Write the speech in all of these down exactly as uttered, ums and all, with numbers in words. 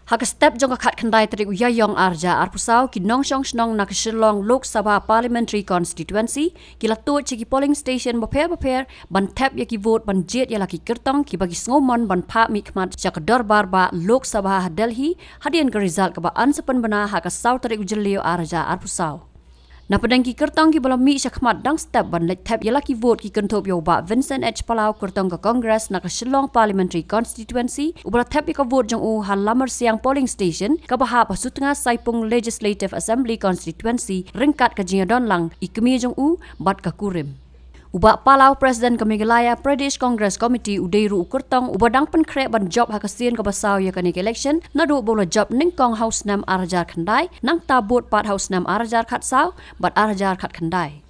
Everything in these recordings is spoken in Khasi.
Ha ka step jong ka khatkhyndai tarik u Ïaïong arhajar arphew saw, ki nongshong shnong na ka Shillong Lok Sabha Parliamentary Constituency ki la tuid sha ki polling station bapher bapher ban thep ïa ki vote ban jied ïa la ki kyrtong kiba ki sngewmon ban phah mihkhmat sha ka dorbar bah Lok Sabha ha Delhi, hadien ka result kaba yn sa pynbna ha ka saw tarik u Jylliew arhajar arphew saw. Na pdeng ki kyrtong kiba la mih shakhmat dang step ban leit thep ïa la ki vote ki kynthup ïa u Bah Vincent H Palaw, kyrtong ka Congress na ka Shillong Parliamentary Constituency, uba la thep ïa ka vote jong u ha Lamarsiang polling station kaba hap ha Sutnga Saipung Legislative Assembly Constituency, ryngkat ka jingïadon lang i kmie jong u bad ka kurim. U Bah Palaw, President ka Meghalaya Pradesh Congress Committee, u dei ruh u kyrtong uba dang pynkhreh ban jop ha ka sien kaba saw ïa kane ka election, naduh ba u la jop nyngkong ha u snem arhajar khyndai, nangta bud pat ha u snem arhajar khatsaw bad arhajar khatkhyndai.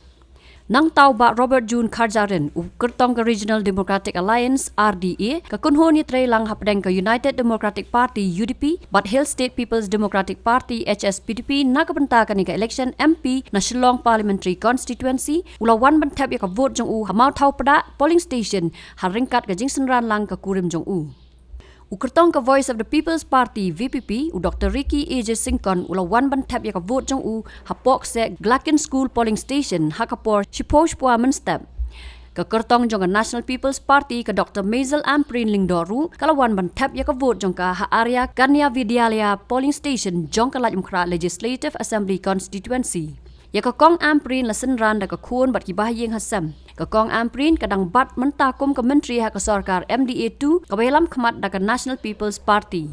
Nangta u Bah Robert June Kharjahrin, u kyrtong ka Regional Democratic Alliance, R D A, ka kynhun ïatreilang hapdeng ka United Democratic Party, U D P, bad Hill State People's Democratic Party, H S P D P, na ka bynta kane ka election M P na Shillong Parliamentary Constituency, u la wan ban thep ïa ka vote jong u ha Mawthaw Pdah polling station, ha ryngkat ka jingsynran lang ka kurim jong u. U kyrtong ka Voice of the People's Party, V P P, u Doctor Ricky A J Syngkon, u la wan ban thep ïa ka vote jong u hapoh kseh Glakin School polling station ha ka por shiphew shiphew mynstep. Ka kyrtong jong ka National People's Party, ka Doctor Maisel Ampareen Lyngdoh ruh, ka la wan ban thep ïa ka vote jong ka ha Arya Kanya Vidyalaya polling station jong ka Laitumkhrah Legislative Assembly Constituency. Ïa ka Kong Ampareen la synran da ka khun bad ki bahaïing hasem. Ka Kong Ampareen ka dang bat mynta kum ka myntri ha ka sorkar M D A two, kaba ïalam khmat da ka National People's Party.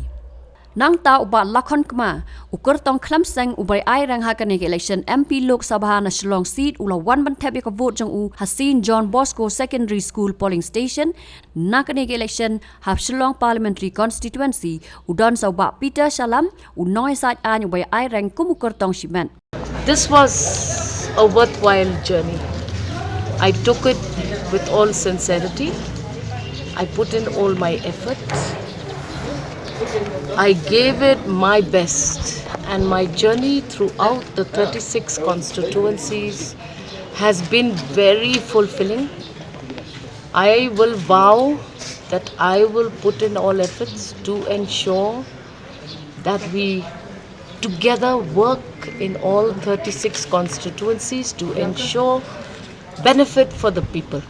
Nangta u Bah Lakhon Kma, u kyrtong khlem seng uba ai reng ha kane ka election M P Lok Sabha na Shillong seat, u la wan ban thep ïa ka vote jong u ha Saint John Bosco Secondary School polling station na kane ka election ha Shillong Parliamentary Constituency, u don sa u Bah Peter Shallam, u nongïasaid aiñ uba ai reng kum u kyrtong shimet. This was a worthwhile journey. I took it with all sincerity. I put in all my efforts. I gave it my best, and my journey throughout the thirty-six constituencies has been very fulfilling. I will vow that I will put in all efforts to ensure that we together work in all thirty-six constituencies to ensure benefit for the people.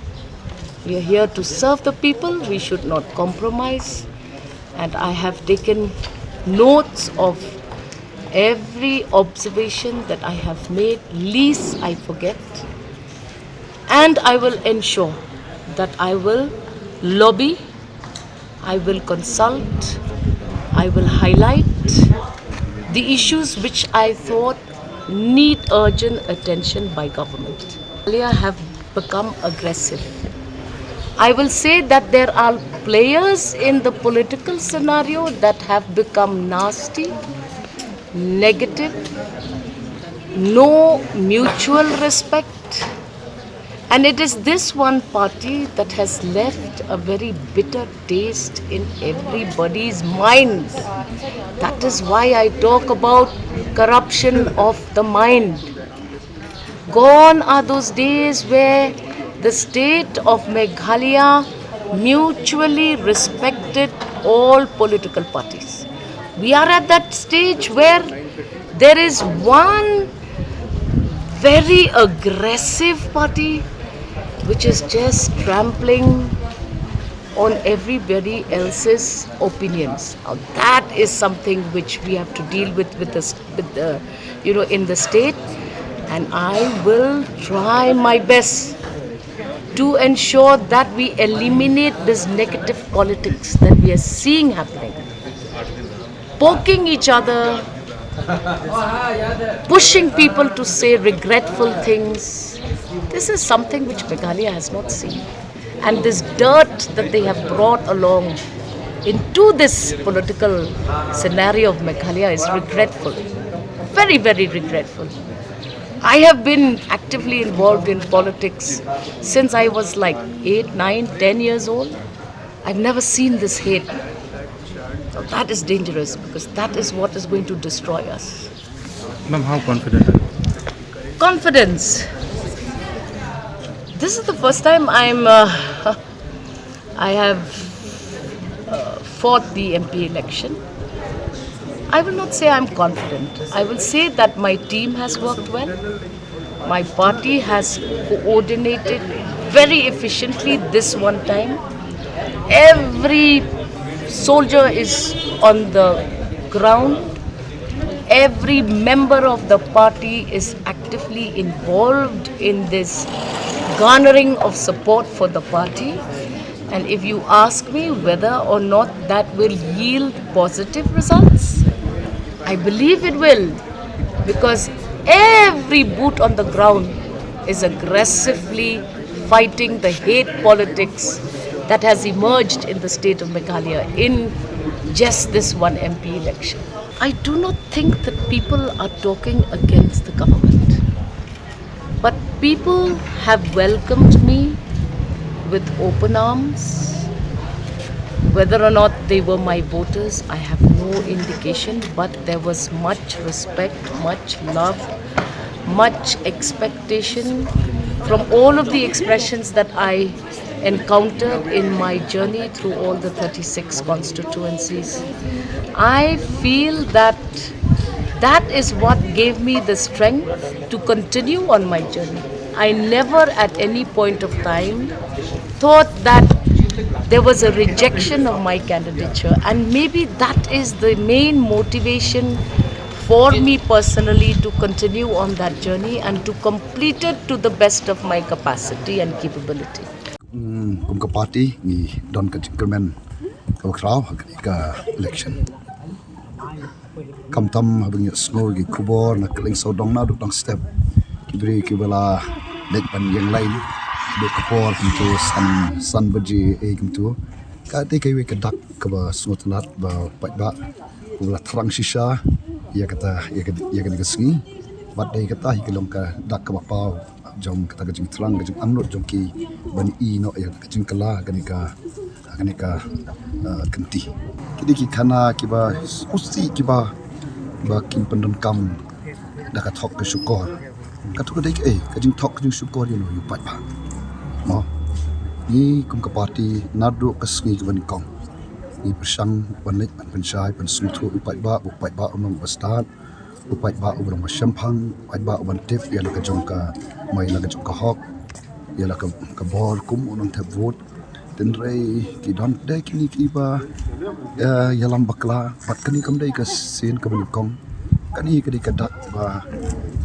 We are here to serve the people, we should not compromise. And I have taken notes of every observation that I have made, lest I forget. And I will ensure that I will lobby, I will consult, I will highlight the issues which I thought need urgent attention by government. Meghalaya have become aggressive. I will say that there are players in the political scenario that have become nasty, negative, no mutual respect. And it is this one party that has left a very bitter taste in everybody's mind. That is why I talk about corruption of the mind. Gone are those days where the state of Meghalaya mutually respected all political parties. We are at that stage where there is one very aggressive party which is just trampling on everybody else's opinions. Now, that is something which we have to deal with, with the, with the, you know, in the state, and I will try my best to ensure that we eliminate this negative politics that we are seeing happening. Poking each other, pushing people to say regretful things. This is something which Meghalaya has not seen. And this dirt that they have brought along into this political scenario of Meghalaya is regretful. Very, very regretful. I have been actively involved in politics since I was like eight, nine, ten years old. I've never seen this hate. Now that is dangerous because that is what is going to destroy us. Ma'am, how confident are you? Confidence. This is the first time I'm. Uh, I have uh, fought the M P election. I will not say I'm confident. I will say that my team has worked well. My party has coordinated very efficiently this one time. Every soldier is on the ground. Every member of the party is actively involved in this garnering of support for the party. And if you ask me whether or not that will yield positive results, I believe it will, because every boot on the ground is aggressively fighting the hate politics that has emerged in the state of Meghalaya in just this one M P election. I do not think that people are talking against the government. But people have welcomed me with open arms. Whether or not they were my voters, I have no indication, but there was much respect, much love, much expectation from all of the expressions that I encountered in my journey through all the thirty-six constituencies. I feel that that is what gave me the strength to continue on my journey. I never at any point of time thought that there was a rejection of my candidature, and maybe that is the main motivation for me personally to continue on that journey and to complete it to the best of my capacity and capability. Hmm, kum ka party ngi don ka jingkyrmen kaba khraw ha kane ka election. Khamtam haba ngi sngew ki khubor na kylleng sawdong naduh dang step, ki briew kiba la leit ban ïeng lain haduh ka por kumtu san, san baje eh kumtu. Ka dei kawei ka dak kaba sngewtynnat ba paidbah kaba la thrang shisha ïa kata, ïa ka, ïa kane ka sngi. Bad dei kata hi ka long ka dak kaba paw jong kata ka jingthrang, ka jingangnud jong ki ban ïeh noh ïa ka jingkylla kane ka, kane ka, uh, kynti. Ki dei ki khana kiba sngewsih kiba, ba kin pyndonkam da ka thok ka shukor. Kato ka dei kaei? Ka jingthok ka jingshukor ïa u paidbah. Mo, ngi kum ka party naduh ka sngi kaba nyngkong ngi pyrshang ban leit ban pynshai ban sngewthuh u paidbah, u paidbah u nongba stad, u paidbah u long ba shemphang, u paidbah u ban tip ïa la ka jong ka, mo, ïa la ka jong ka hok, ïa la ka, ka bor kum u nongthep vote. Tynrai ki don de kine kiba, eh, ïalam bakla, bad kane kam dei ka sien kaba nyngkong. Kane ka dei ka dak ba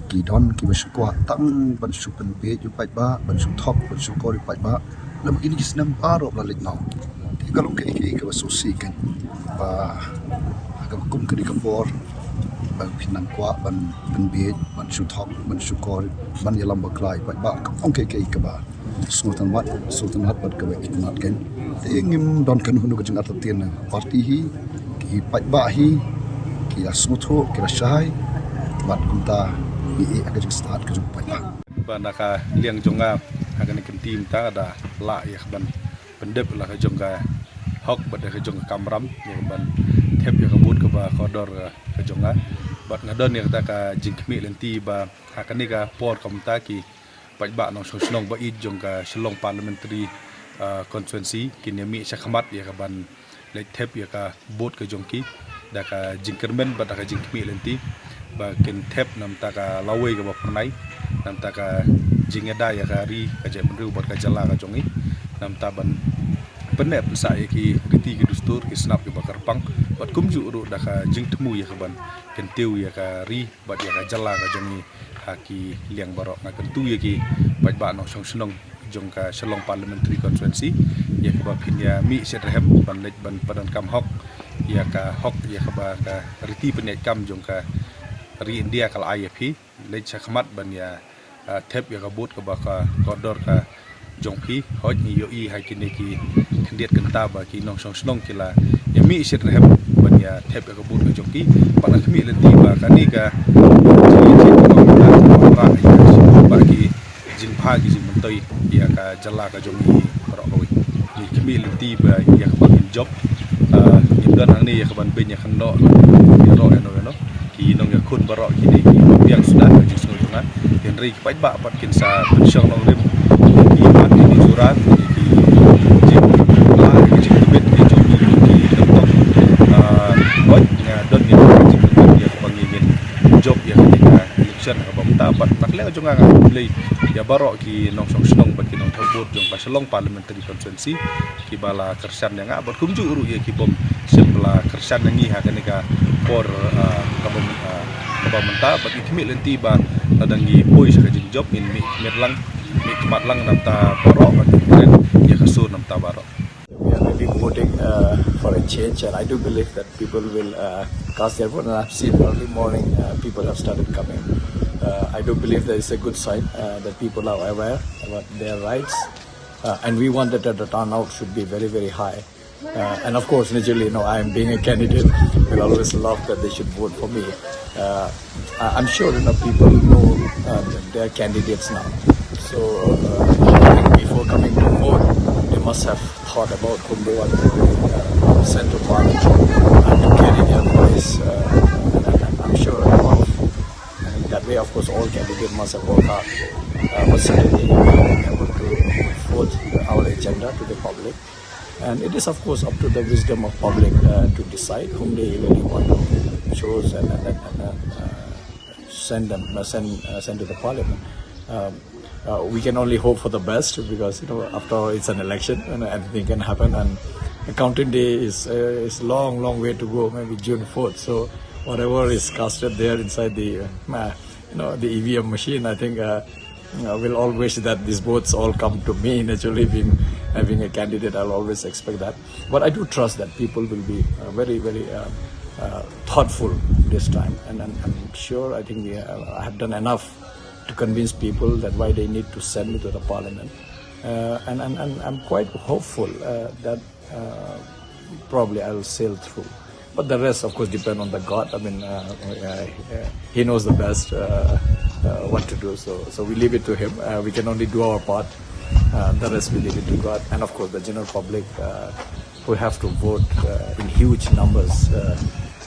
ki don kiba shu kwah tang ban shu pynbiej u paidbah, ban shu thok, ban shu kor u paidbah. Namar kine ki snem baroh ba la leit noh. Te ka long kaei kaei kaba sngewsih kein ba ha kaba kum kane ka por ba phin nang kwah ban pynbiej, ban shu thok, ban shu kor, ban ïalam bakla ïa u paidbah. Ka long kaei kaei kaba sngewtynnat, sngewtynnat bad kaba itynnat kein. Te ngim don kano kano ka jingartatien, party hi, ki paidbah hi ki la sngewthuh, ki la shai bad kumta ngi ïeh ha ka jingstad ka jong u paidbah. Ba na ka liang jong nga ha kane ka kynti mynta nga da lah ïa ka ban pyndep la ka jong ka hok bad ka jong ka kamram ïa ka ban thep ïa ka vote kaba kordor ka jong nga. Bad nga don ïa kata ka jingkhmih lynti ba ha kane ka por kumta ki paidbah nongshong shnong ba ïeit jong ka Shillong Parliamentary, ah, Constituency kin ïa mih sha khmat ïa ka ban leit thep ïa ka vote ka jong ki da ka jingkyrmen bad da ka jingkhmih lynti ba kin thep na bynta ka lawei kaba phyrnai, na bynta ka jingïada ïa ka ri, ka jaitbynriew bad ka jylla ka jong ngi, na bynta ban pynneh pynsah ïa ki riti ki dustur, ki snap kiba kyrpang bad kumjuh ruh da ka jingthmu ïa ka ban kyntiew ïa ka ri bad ïa ka jylla ka jong ngi ha ki liang baroh. Nga kyntu ïa ki paidbah nongshong shnong jong ka Shillong Parliamentary Constituency ïa kaba phin ïa mih shitrhem ban leit ban pyndonkam hok ïa ka hok ïa kaba ka riti pynïaid kam jong ka ri India ka la ai ïa phi, leit sha khmat ban ïa, ah, thep ïa ka vote kaba ka kordor ka jong phi. Hooid ngi ïohi ha kine ki khyndiat kynta ba ki nongshong shnong ki la ïa mih shitrhem ban ïa thep ïa ka vote ka jong ki. Bad nga khmih lynti ba kane ka ba ki jingpha ki jingmyntoi ïa ka jylla ka jong ngi baroh kawei. Ngi khmih lynti ba ïa kaba ngin jop, ah, ngim don hangne ïa ka ban beiñ ïa ka noh ïa roh ïa no ïa no. Ki nongïakhun baroh ki dei kiba biang suda ka jingsngew jong nga. Hynrei ki paidbah pat kin sa pynshong nongrim ïa ki mat ïa ki jura, ïa ki jinglah, ïa ki jingtbit, ïa ki jong ki, ki kynthoh. Ah, hooid nga don ïa ki jing Bad na ka liang jong nga nga ai khublei ïa baroh ki nongshong shnong bad ki nongthep vote jong ka Shillong Parliamentary Constituency kiba la kyrshan ïa nga bad kumjuh ruh ïa ki bym shym la kyrshan ïa ngi ha kane ka por, ah, kaba, ah, kaba mynta bad ngi khmih lynti ba lada ngi poi sha ka jingjop ngin mih khmat lang, mih khmat lang na bynta baroh bad ngin kren ïa ka sur na bynta baroh. We are really voting, uh, for a change, and I do believe that people will, uh, cast their vote. And I've seen early morning, uh, people have started coming. Uh, I do believe that it's a good sign, uh, that people are aware about their rights, uh, and we want that the turnout should be very, very high. Uh, and of course, naturally, you know, I am being a candidate, will always love that they should vote for me. Uh, I- I'm sure, you know, people know, uh, their candidates now. So, uh, before coming to vote, they must have thought about whom they want to, uh, send to parliament and to carry their voice. Uh, and, and I'm sure a lot of, and that way, of course, all candidates must have worked hard. Uh, but certainly, we are able to put forth our agenda to the public. And it is, of course, up to the wisdom of public, uh, to decide whom they really want to choose and, and, and, and, uh, send them, uh, send, uh, send to the parliament. Um, uh, we can only hope for the best because, you know, after all, it's an election and anything can happen. And counting day is, uh, is long, long way to go, maybe June fourth. So whatever is casted there inside the, uh, you know, the E V M machine, I think, uh, uh, we'll all wish that these votes all come to me. Naturally, being, uh, being a candidate, I'll always expect that. But I do trust that people will be, uh, very, very, uh, uh, thoughtful this time. And, and I'm sure, I think we have, I have done enough to convince people that why they need to send me to the parliament. Uh, and, and, and I'm quite hopeful, uh, that, uh, probably I'll sail through. But the rest, of course, depend on the God. I mean, uh, uh, uh, He knows the best, uh, uh, what to do. So, so we leave it to Him. Uh, we can only do our part. Uh, the rest we leave it to God. And of course, the general public, uh, who have to vote, uh, in huge numbers, uh,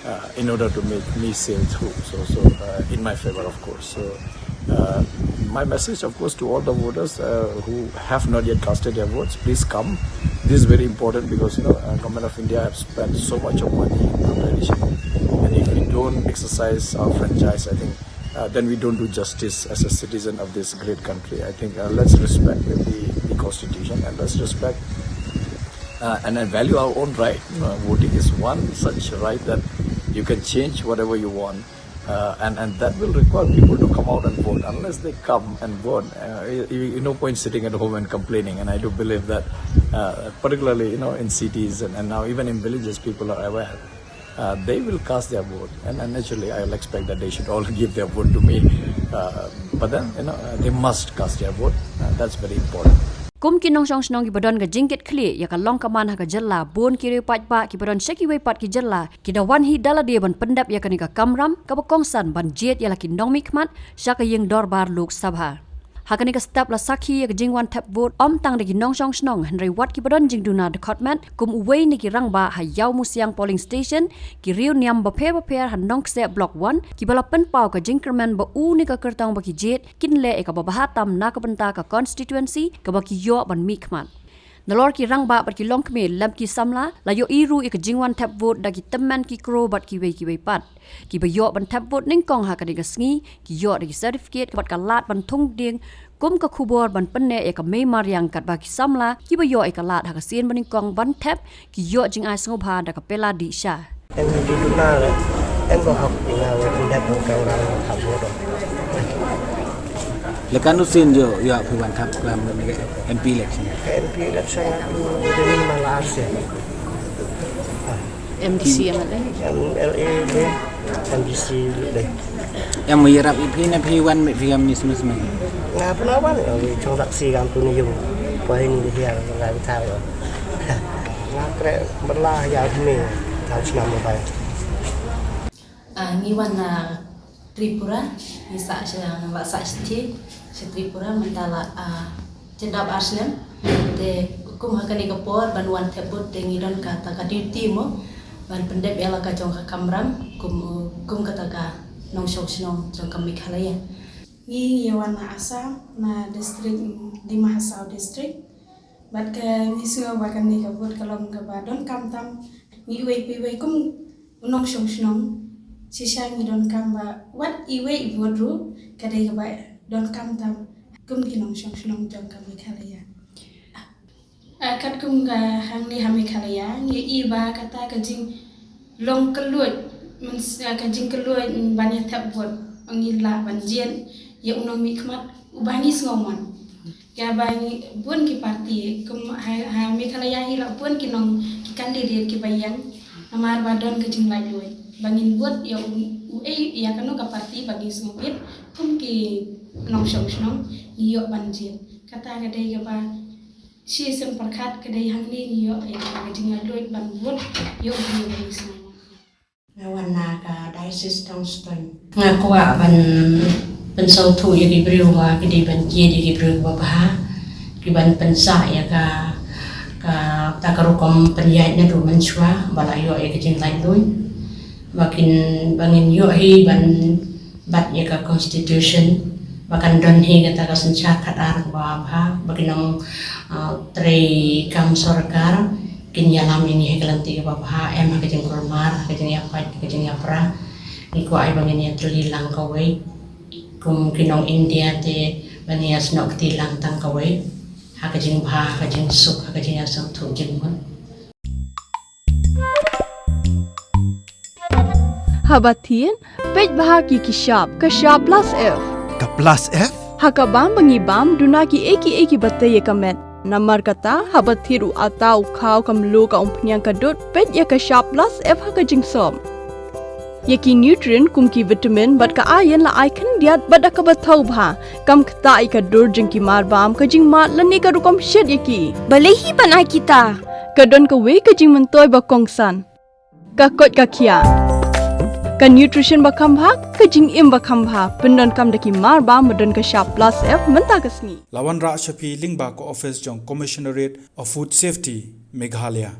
uh, in order to make me sail through. So, so, uh, in my favor, of course. So, uh, my message, of course, to all the voters, uh, who have not yet casted their votes, please come. This is very important because, you know, uh, Government of India have spent so much of money in preparation, and if we don't exercise our franchise, I think, uh, then we don't do justice as a citizen of this great country. I think, uh, let's respect the, the constitution, and let's respect, uh, and then value our own right. Uh, voting is one such right that you can change whatever you want. Uh, and, and that will require people to come out and vote. Unless they come and vote, uh, you, you, no point sitting at home and complaining. And I do believe that, uh, particularly, you know, in cities and, and now even in villages, people are aware. Uh, they will cast their vote. And, and naturally, I'll expect that they should all give their vote to me. Uh, but then, you know, uh, they must cast their vote. Uh, that's very important. Kum ki nongshong shnong kiba don ka jingkitkhlieh ïa ka long ka man ha ka jylla, bun ki riew paidbah kiba don sha kiwei pat ki jylla ki da wan hi da lade ban pyndep ïa kane ka kamram kaba kongsan ban jied ïa la ki nongmihkhmat sha ka ïing dorbar Lok Sabha. Ha kane ka step la sakhi ïa ka jingwan thep vote ym tang da ki nongshong shnong hynrei wat kiba don jingduna dkhot met kum uwei na ki rangbah ha Ïawmusiang polling station, ki riew niam bapher bapher ha Nongkseh Block One kiba la pynpaw ka jingkyrmen ba u ne ka kyrtong ba ki jied kin leh ïa kaba bha tam na ka bynta ka constituency kaba ki ïoh ban mihkhmat. Nalor ki rangbah bad ki longkmie lem ki samla la ïohi ruh ïa ka jingwan thep vote da ki tymmen ki kro bad kiwei kiwei pat. Kiba ïoh ban thep vote nyngkong ha kane ka sngi ki ïoh da ki certificate bad ka lad ban thung dieng kum ka khubor ban pynneh ïa ka mei mariang katba ki samla kiba ïoh ïa ka lad ha ka sien banyngkong ban thep ki ïoh jingai sngewbha da ka pela dih sha. Em di duna le, em ko hok ina we pyndep ko ka orang hok bodo. Lekan usin jo ya phi wan thap klam ne M P election. Ka M P election aku deni malar se. M D C, M L A. M L A de, M D C de. Em mo yarap iphi ne phi wan me phi am ni sma sma. Nga puna wan, wi chong dak si kam tu ni yung. Poi ni de hiar nga thar. Nga kre berla ya ni thar chnam mo bai. Ah, ngi wan na Tripura, ngi sah sha, ngi la sah shithi sha Tripura mynta la, ah, jyndap ar snem. Te kum ha kane ka por ban wan thep vote te ngi don kata ka duty mo ban pyndep ïa la ka jong ka kamram kum, kum kata ka nongshong shnong jong ka Meghalaya. Ngi, ngi wan na Assam, na district Dima Hasao district. Bad ka ngi sngew ba kane ka vote ka long kaba donkam tam, ngi wei pi wei kum u nongshong shnong. Shisha ngi donkam ba wat iwei i vote ruh ka dei kaba donkam tam kum ki nongshong shnong jong ka Meghalaya. Ah, katkum ka hangne ha Meghalaya ngi i ba kata ka jinglong kylluid, men, ah, ka jingkylluid ban ïa thep vote, ngi lah ban jied ïa u nongmihkhmat uba ngi sngewmon. Kaba ngi bun ki parti kum ha, ha Meghalaya hi lah bun ki nong ki candidate kiba ïeng. Namar ba don ka jinglaitluid ba ngin vote ïa u, uei, ïa kano ka parti ba ngi sngewbit kum ki nongshong shnong ngi ïoh ban jied. Kata ka dei kaba shisien pyrkhat ka dei hangne ngi ïoh ïa ka jinglaitluid ban vote ïa uei ba ngi sngewmon. Nga wan na ka Diocese Tongstone. Nga kwah ban pynsngewthuh ïa ki briew ba ki dei ban jied ïa ki briew ba bha, ki ban pynsah ïa ka, kata ka rukom pynïaid naduh mynshuwa ba la ïoh ïa ka jinglaitluid. Ba kin, ba ngin ïoh hi ban bat ïa ka Constitution, ba kan don hi kata ka synshar khadar kaba bha, ba kin ym, ah, trei kam sorkar, kin ïalam ïa ngi ha ka lynti kaba bha, em ha ka jingkulmar, ha ka jingïapait, ha ka jingïapra. Ngi kwah ai ba ngin ïatylli lang kawei kum ki nong India te ba ngin ïasnoh kti lang tang kawei ha ka jingbha, ha ka jingsuk, ha ka jingïasngewthuh jingmut. Haba thied, peit bha ki ki shap, ka shap plus F. Ka plus F? Ha ka bam ba ngi bam, duna kiei kiei kiba tei ïa ka met. Namar kata, haba thied u atta u khaw ka mluh ka umphniang ka dud, peit ïa ka shap plus F ha ka jingsop. Ïa ki nutrient kum ki vitamin bad ka iron la ai khyndiat bad da kaba thaw bha. Kam ktah ïa ka dur jong ki marbam, ka jingmad lane ka rukom shet ïa ki. Balei hi ban ai kita? Ka don kawei ka jingmyntoi ba kongsan. Ka koit ka khiah. Ka nutrition ba kham bha, ka jingim ba kham bha. Pyndonkam da ki marbam ba don ka shap plus F mynta ka sngi. La wanrah sha phi lyngba ka office jong Commissionerate of Food Safety, Meghalaya.